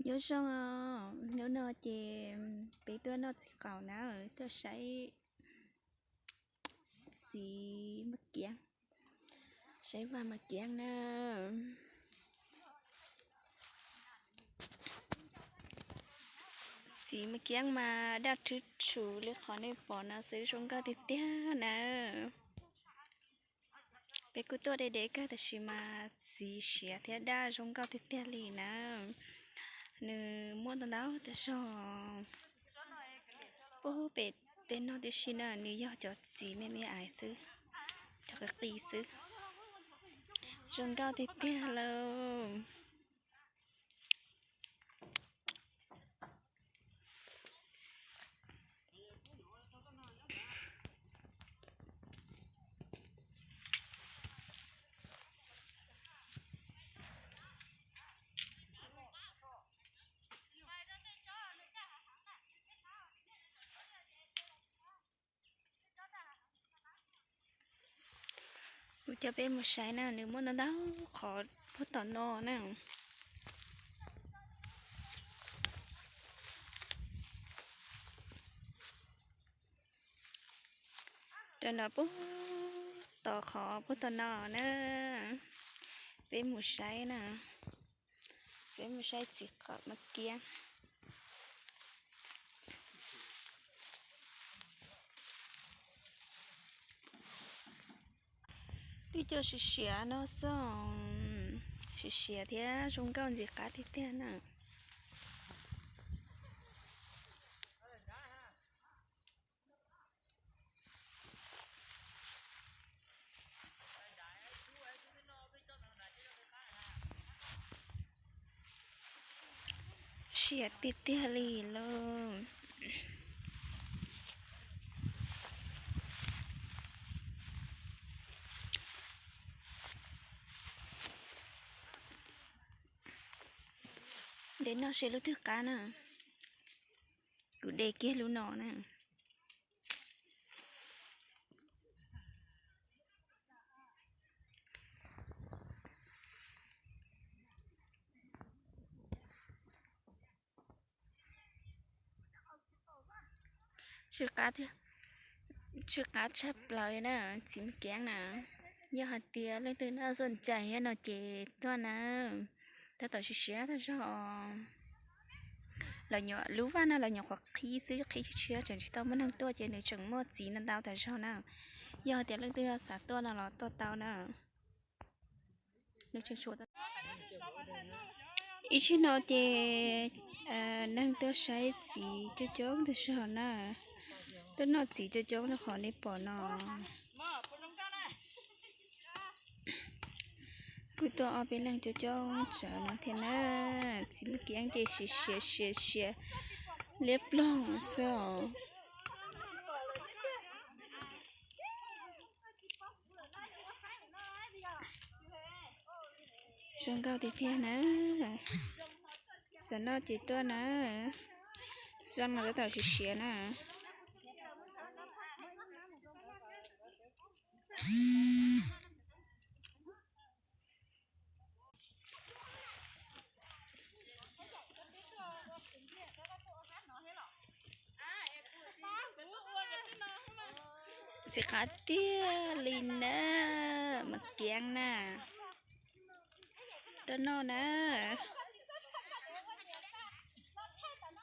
Nyob zoo, hnub no ces peb tuaj noj txiv qaub na, tuaj saib txiv maj kiab, saib vaj maj kiab na. Txiv maj kiab mas daj rhwv rhuv li qhov nej pom no xwb, zoo nkauj tiag tiag na. Peb kuj tuaj de de kawg tab sis mas txiv siav thiab daj zoo nkauj tiag tiag li na. Nws muaj ntau ntau tas zog puag pem tej no tib si na, nws yog cov txiv me me ais xwb, cov qis qis xwb. Zoo nkauj tiag tiag lauj. Kuv coj peb mus saib na, nws muaj ntau ntau qhov puag tom no na. Rau no puag tom qhov puag tom no na, peb mus saib na, peb mus saib txiv qaub maj kiab. Twb coj siav siav no xwb, siav siav thiab zoo nkauj ntxim qab tiag tiag na. Siav tiag tiag li lauj. De noj seb lub twg qab na. Kuv de kiag lub no na. Tsw qab, tsw qab tshaj plaws li na, txiv maj kiab na. Yog hais tias leej twg noj txuj ncais thiab no ces tuaj na, tab tom siav siav tag zog. Lub vaj no los nyuam qhuav qhib xwb, qhib tshiab tshiab tseem tsis tau muaj neeg tuaj ces nws tseem muaj txiv ntau ntau tag zog na. Yog hais tias leej twg xav tuaj no los tuaj tau na. Ib tsig no ces neeg tuaj saib txiv coob coob tag zog na, tuaj noj txiv coob coob rau qhov nej pom no. Kuj tuaj ob peb leeg coob coob tsawv no thiab na. Txiv maj kiab ces siav siav siav siav liab ploog xwb os. Zoo nkauj tiag tiag na. Xav noj ces tuaj na. Xab mas tab tom siav siav na. Ntxim qab tiag li na, maj kiab na. Tuaj noj na.